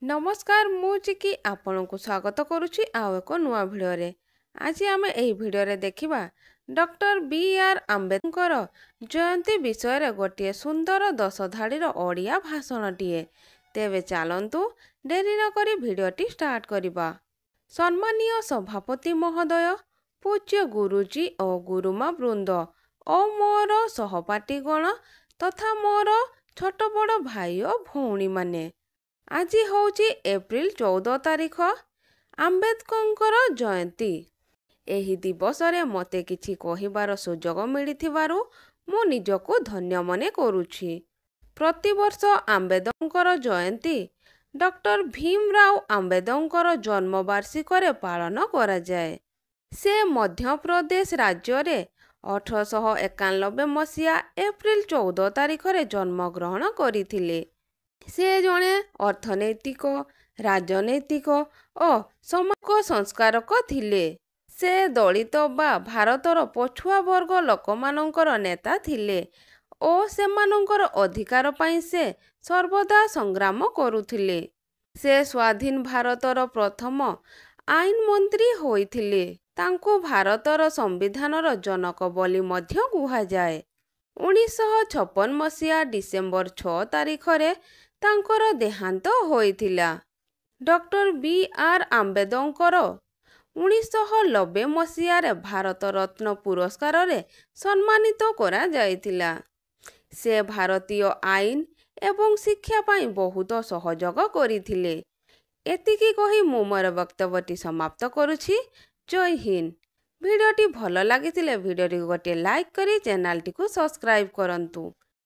ନମସ୍କାର, ମୁଁ ଚିକି ଆପଣଙ୍କୁ ସ୍ୱାଗତ କରୁଛି ଆଉ ଏକ ନୂଆ ଭିଡ଼ିଓରେ। ଆଜି ଆମେ ଏହି ଭିଡ଼ିଓରେ ଦେଖିବା ଡକ୍ଟର ବି ଆର୍ ଆମ୍ବେଦକର ଜୟନ୍ତୀ ବିଷୟରେ ଗୋଟିଏ ସୁନ୍ଦର 10 ଧାଡ଼ିର ଓଡ଼ିଆ ଭାଷଣଟିଏ। ତେବେ ଚାଲନ୍ତୁ ଡେରି ନକରି ଭିଡ଼ିଓଟି ଷ୍ଟାର୍ଟ କରିବା। ସମ୍ମାନୀୟ ସଭାପତି ମହୋଦୟ, ପୂଜ୍ୟ ଗୁରୁଜୀ ଓ ଗୁରୁମା ବୃନ୍ଦ ଓ ମୋର ସହପାଠୀଗଣ ତଥା ମୋର ଛୋଟ ବଡ଼ ଭାଇ ଓ ଭଉଣୀମାନେ, ଆଜି ହେଉଛି ଏପ୍ରିଲ 14 ତାରିଖ, ଆମ୍ବେଦକରଙ୍କର ଜୟନ୍ତୀ। ଏହି ଦିବସରେ ମୋତେ କିଛି କହିବାର ସୁଯୋଗ ମିଳିଥିବାରୁ ମୁଁ ନିଜକୁ ଧନ୍ୟ ମନେ କରୁଛି। ପ୍ରତିବର୍ଷ ଆମ୍ବେଦକର ଜୟନ୍ତୀ ଡକ୍ଟର ଭୀମରାଓ ଆମ୍ବେଦକର ଜନ୍ମବାର୍ଷିକରେ ପାଳନ କରାଯାଏ। ସେ ମଧ୍ୟପ୍ରଦେଶ ରାଜ୍ୟରେ 1891 ମସିହା ଏପ୍ରିଲ 14 ତାରିଖରେ ଜନ୍ମଗ୍ରହଣ କରିଥିଲେ। ସେ ଜଣେ ଅର୍ଥନୈତିକ, ରାଜନୈତିକ ଓ ସମାଜ ସଂସ୍କାରକ ଥିଲେ। ସେ ଦଳିତ ବା ଭାରତର ପଛୁଆ ବର୍ଗ ଲୋକମାନଙ୍କର ନେତା ଥିଲେ ଓ ସେମାନଙ୍କର ଅଧିକାର ପାଇଁ ସେ ସର୍ବଦା ସଂଗ୍ରାମ କରୁଥିଲେ। ସେ ସ୍ୱାଧୀନ ଭାରତର ପ୍ରଥମ ଆଇନ ମନ୍ତ୍ରୀ ହୋଇଥିଲେ। ତାଙ୍କୁ ଭାରତର ସମ୍ବିଧାନର ଜନକ ବୋଲି ମଧ୍ୟ କୁହାଯାଏ। 1956 ମସିହା ଡିସେମ୍ବର 6 ତାରିଖରେ ତାଙ୍କର ଦେହାନ୍ତ ହୋଇଥିଲା। ଡକ୍ଟର ବି ଆର୍ ଆମ୍ବେଦକର 1990 ମସିହାରେ ଭାରତ ରତ୍ନ ପୁରସ୍କାରରେ ସମ୍ମାନିତ କରାଯାଇଥିଲା। ସେ ଭାରତୀୟ ଆଇନ ଏବଂ ଶିକ୍ଷା ପାଇଁ ବହୁତ ସହଯୋଗ କରିଥିଲେ। ଏତିକି କହି ମୁଁ ମୋର ବକ୍ତବ୍ୟଟି ସମାପ୍ତ କରୁଛି। ଜୟ ହିନ୍ଦ। ଭିଡ଼ିଓଟି ଭଲ ଲାଗିଥିଲେ ଭିଡ଼ିଓଟିକୁ ଗୋଟିଏ ଲାଇକ୍ କରି ଚ୍ୟାନେଲଟିକୁ ସବସ୍କ୍ରାଇବ୍ କରନ୍ତୁ।